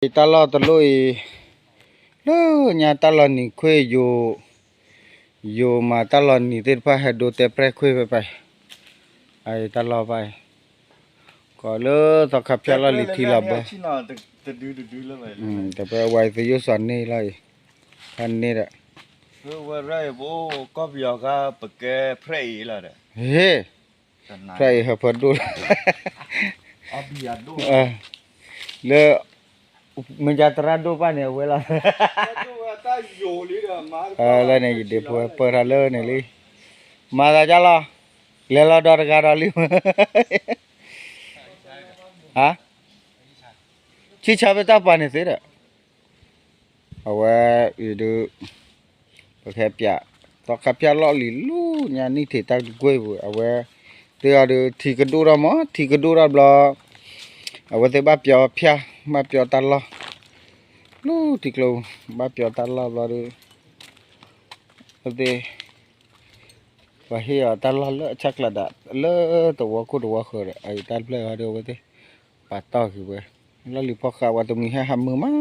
တၢ်လီၢ်တလိၣ်အံၤ, လၢညါတၢ်လီၢ်နံၤခွ့ယိာ်, ယိာ်မးတၢ်လီၢ်နံၤသ့ၣ်တဖၣ်ဟဲဒိတဲပြဲၣ်ခွ့ဖဲပၢ်အံၤ, အအံၤတၢ်လီၢ်ဘၣ်အံၤ, ကီးလၢသီခါဖၠၣ်လီၢ်လံၤထံလီၤဘၢ, တပဝဲဝဲသယိၣ်စီၤန့ၢ်လီၤအံၤ, ဖးန့ၢ်ဒီး, ကီၢ်ပယီၤဃါပကဲပြဲၣ်အံၤလီၤဒီး, ဟ့ၣ် ပြဲၣ်အံၤဟၢဖၢဒိၣ်လီၤ, လၢ မ့ၢ်ကသရၣ်ဒိၣ်ပၢ်န့ၣ် အဝဲလီၤ, လၢန့ၣ် ယဒ့ဖိပၢၢ်ထီၣ်လၢန့ၣ်လံ, မၤသးဒ်လီၤ, လဲၤလီၤဒီးတဂၤဒီးလံ, ဟါ, ဆံၣ်ဆါဖဲတၢ်ပှၤန့ၣ်သ့ဒီး အဝဲအံၤဒုး ပကဟဲပၠး သီခါဖၠၣ်လီၢ်လံၤလၢညါနံၣ်ထံးတၢ်တကွ့ၢ်ပူၤ အဝဲသ့ၣ်အီၤဒုး ထံကဒိၣ်ထီၣ်မး ထံကဒိၣ်ထီၣ်ဘျီ အဝဲသ့ၣ်ဘၣ်ပၠီဖၠၣ် ဘၣ်ပၠီတၢ်လီၢ် လၢထံကျိ ဘၣ်ပၠီတၢ်လီၢ်ဘျီဒုး အဝဲသ့ၣ် ပှၤဟ့ၣ်အီၤတၢ်လီၢ်လၢအဆၣ်ကျါဒၣ် လၢသဝီခိၣ်သဝီဃၢၤဒီး အအံၤတၢ်တဖျၢၣ်အံၤဟီဒုး အဝဲသ့ၣ် ပာ်တီၢ်က့ၤဝဲ လီၢ်လံၤဖီဃး ပှၤတမှံၤဟဲဟးမုာ်မး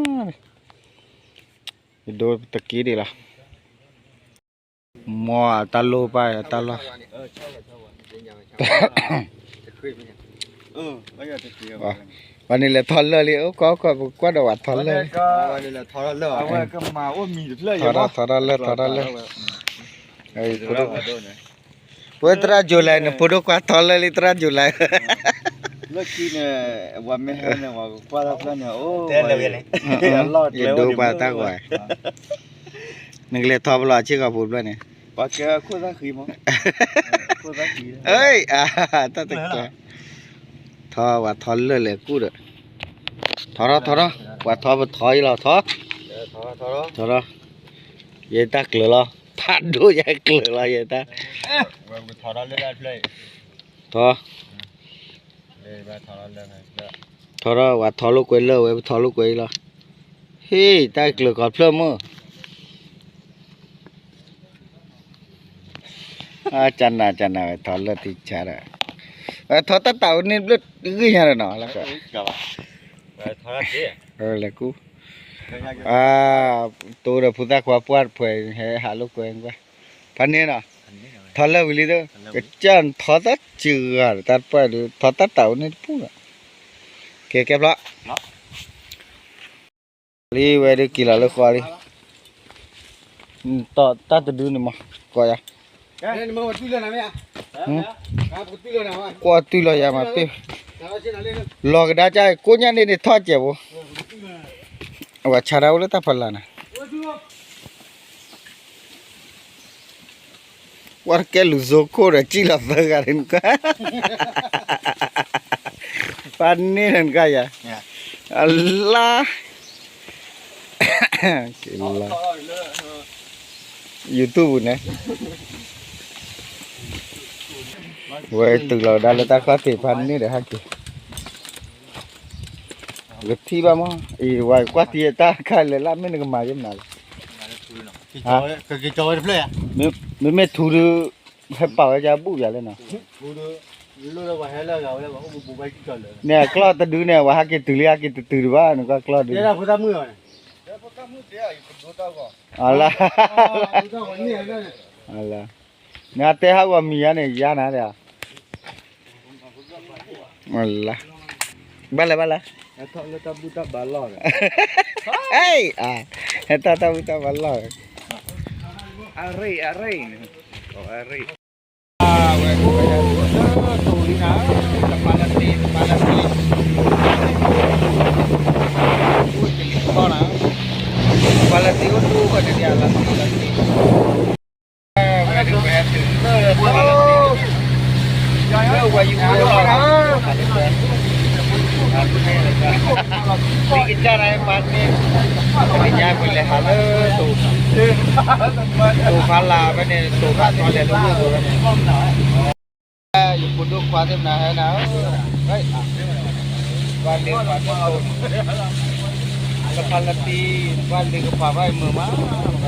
ယဒိတက့ဒံးလီၤ မ်အတၢ်လိၣ်ဘၣ်အတၢ်လီၢ် ပှၤန့ᣣ်လဲၤထီၣ်လၢၢ်လံ အိၣ်ကီၢ်အိၣ်ကီၢ် ပကွၢ်ဒီးပှၤထီၣ်လၢၢ်လံ ထီၣ်ထီၣ်လၢၢ် ထီၣ်ထီၣ်လၢၢ် ထီၣ်ထီၣ်လၢၢ် ပဝဲသရၣ်ယူၤလဲၣ် နဖိဒိၣ်ကွၢ်ထီၣ်လၢၢ်လံ သရၣ်ယူၤလဲၣ် လၢခံန့ၣ် ပှၤမ့ၢ်ဟဲန့ၣ် ပှၤကကွၢ်တၢ်ဖျၢၣ်န့ၣ် အိၣ် ယဒိပှၤတၢ်ကွၢ် နကလဲၤထီၣ်ပလီၢ်ဆ့ကီးဖိဖျၢၣ်န့ၣ် ပှၤကဲခိၣ်သၣ်ဃံမး အ့ တၢ်တကဲ ထီၣ်ပှၤထီၣ်လၢၢ်လဲၤကူၣ်ဒီး ထီၣ်ထီၣ်ထီၣ်ထီၣ် ပှၤထီၣ်ပထီၣ်အံၤလီၤ ထီၣ် ထီၣ်ထီၣ် ယတၢ်ကျၢၤလီၤ ဖးဒိၣ်ယကျၢၤလီၤ ယတၢ် ထီၣ် ထီၣ်ထီၣ် ပှၤထီၣ်လိာ်ကွဲလၢၢ်ဝဲ ပထီၣ်လိာ်ကွဲအံၤလီၤ ဟ့ၣ် တၢ်ကျၢၤကီးဖျၢၣ်မုၢ် ကနၤကနၤဝဲထီၣ်လၢၢ်ထံဆါဒီး ထီၣ်တၢ်တၢ်အိၣ်န့ၣ်ဘျၢၣ်ဂ့ၢ်ညါဒီးနီၤ လၢက လဲၤကူၣ် တိဒီးဖိသၣ်ခွါပှၢ်တဖှဲး ဟဲဟးလိာ်ကွဲကွၢ် ဖးန့ၢ်နီၤ ထီၣ်လၢၢ်ဝံၤလံ ကစၢ်ထီၣ်သၣ်စှၤဒီး တၢ်တပှၢ်ဒုး ထီၣ်တၢ်တၢ်အိၣ်န့ၣ်တပူၤလီၤ ကဲကဲဖျီ လံဝဲဒုးက့ၤလီၤလၢဃီလံ တၢ်တဒုန့ၣ်မး ကိးယၤ ကွၢ်တုၤလီၤယၤမးပ့ၢ် လီၤကဒါကၢ် ကိးညါန့ၣ်န့ၣ်ထီၣ်စဲးဖိ အဝဲဆါတၢ်အိၣ်လၢတၢ်ဖီလာ်န့ၣ် ကွၢ်တကဲလူၤစိခိၣ်ဒီး စံၣ်လီၤသၢဂၤန့ၣ်ကွၢ် ပှၤန့ၢ်နကါယၤ အလါ YouTube န့ၣ် ဝဲတုၤလီၤဒၣ်လၢတၢ်ခီၣ်ထံးဖးန့ၣ်ဒီးဟဲက့ၤ ကထံၣ်ဘၣ်မး အံၤဝဲကွၢ်တံၢ်တၢ်ခါလဲၣ်လၢမ့ၢ်နကမၤယမနၤလဲၣ် မ့မ့ၢ်ထူဒုး ဟဲပာ်ဝဲဒၣ်ဘူၣ်ယၤလဲၣ်နီၤ န့ၣ်အကျီၢ်တဒုန့ၣ် ဝဲဟဲက့ၤတုၤလံ ဟဲက့ၤတတုၤတဘၣ် နကွၢ်ကျီၢ်ဒုး အလါ အလါ နတဲဟးဂီၤမံၤယါန့ၣ် ယါနၤဒီး အလါ ဘၣ်လဲၣ်ဘၣ်လဲၣ် ဟဲထီၣ်တၢ်ဘူၣ်တၢ်ဘါလီၢ် အရ့ၣ် အရ့ၣ် အရ့ၣ် တပၤလၢသ့ တပၤလၢသ့ တပၤလၢသ့အိၣ်တူၢ်ဝဲန့ၣ် လၢသ့ လၢသ့ ဝဲဒုးဝဲတုၤလၢတပၤလၢသ့ လၢဝဲယူၤအိၣ်လီၤ လံကစၢ်ဒၣ်ပှၤန့ၣ် ပညါပလဲၤဟးလၢ တိၤဖးလၢ်ဖဲန့ၣ် တိၤဖးထီလဲၤလၢဝ့ၢ်ပူၤဖဲန့ၣ် ယဖိဒိၣ်ခွါသ့ၣ်မနုၤဟဲနၤဧၢ ဘၣ်လ့ၤပှၤကတိၤ လၢဖါလၢတံ ဘၣ်လ့ၤကပၤဘၣ်အံၤမုာ်မး ဘၣ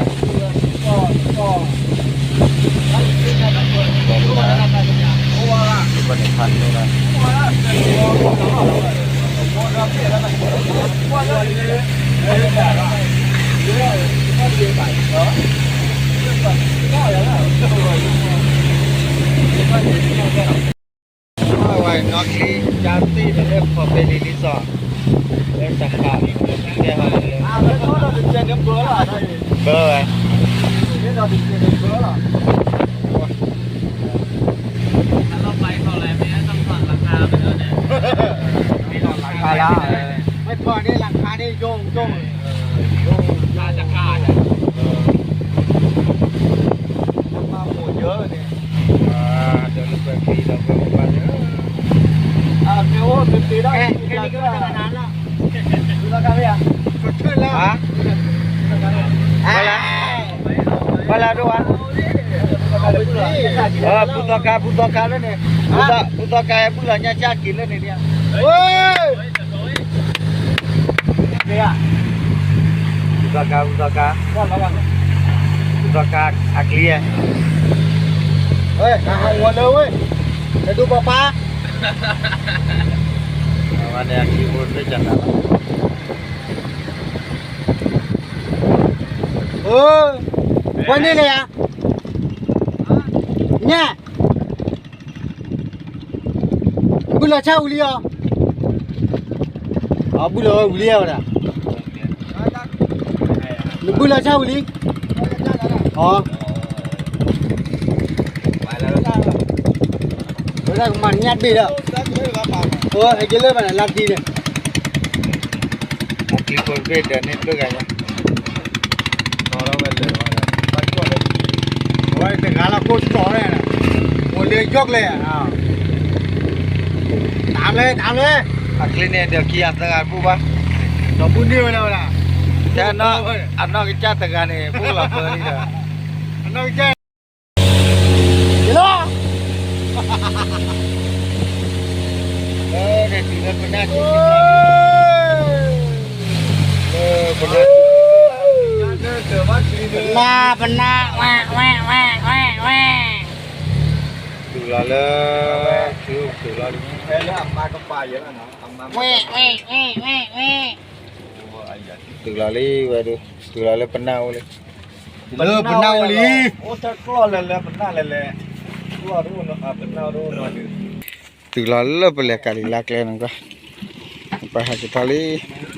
်န့ၣ်ဖးန့ၣ်လီၤ ဝဲနီၢ်ချံ ကၠါသ့ၣ်ဒီးလၢဖီၣ်ဖဲလံလံစီၤ လၢတၢ်ဃး တဲဟီလၢ ဘၢဝဲ ราคาละ ไม่พอนี่ราคานี่โยงโยง โยง ราคาจะค่าเนี่ย ราคาหมดเยอะเนี่ย เดี๋ยวเราไปฟรีเราไปบ้านเนี่ย อ่าเดี๋ยวไปฟรีได้ แค่นี้ก็ไม่ต้องนานแล้ว ดูราคาไหมอ่ะ สดชื่นแล้ว ฮะ ဘၣ်လဲၣ် ဘၣ်လဲၣ်ဒိၣ်ဝဲ ပူၤသီခါ ပူၤသီခါလၢန့ၣ် ပူၤသီခါ ပူၤသီခါ ဟဲဘူၣ်လီၤညါကၢ်က့ၤလၢန့ၣ်ဒံး ပူၤသီခါ ပူၤသီခါ ပူၤသီခါ အကျံ ဝဲ နဟးဝီလၢဝဲ နဒိၣ်ပပၢ် အဝဲန့ၣ်အခံဖိတဘ့ၣ်ကနၤလီၤ ဝဲန့ၣ်လဲၣ်ယါ ညါ နဘူၣ်လီၤဆၣ်ဝံၤလံအီၤ အဘူၣ်လီၤဝဲဝံၤလံဝဲဒၣ် နဘူၣ်လီၤဆၣ်ဝံၤလံ အီ ဝဲဒၣ်ကမၤညၣ်တဘ့ၣ်ဒီး အဟဲက့ၤလၢဘၣ်န့ၣ် လါတံၢ်န့ၣ် အကျံဖိတဘ့ၣ်ဒီးန့ၣ်ဖျိဂၤညါ ဝဲတဂၤလီၤကိၢ်ကီၤလဲၣ် အိၣ်လၢယီၢ်ကျဲ တၢ်လဲၣ် တၢ်လဲၣ် အကျံန့ၣ်ဒီးခံဂၤသၢဂၤတဘူၣ်ဘၣ် ဒီးဘူၣ်န့ၢ်ဝဲလၢဝဲဒၣ် အနီၢ်ကစၢ်တဂၤန့ၣ် ဘူၣ်လီၤပၢလံဒီး အနီၢ်ကစၢ် လီၤ လၢန့ၣ်တုၤလၢပနၢ် လၢပနၢ် ပနၢ် ပနၢ် ဝဲ ဝဲ ဝဲ ဝဲ ဝဲ တုၤလီၤလၢ တုၤလီၤလံ ဝဲ ဝဲ ဝဲ ဝဲ ဝဲ တုၤလီၤလံဝဲဒၣ် တုၤလီၤလၢပနၢ်အိၣ်လံ လၢပနၢ်အိၣ်လံ အိၣ်တၢ်ကျီၢ်လဲၤလၢပနၢ်လဲၤလဲၤ ကျီၢ်တအိၣ်နီၤ ပနၢ်တအိၣ်နီၤဒုး တုၤလီၤလၢပလဲၤကးလံာ်လၢကျဲန့ၣ်ကွၢ် ပဟဲက့ၤထီၣ်လံ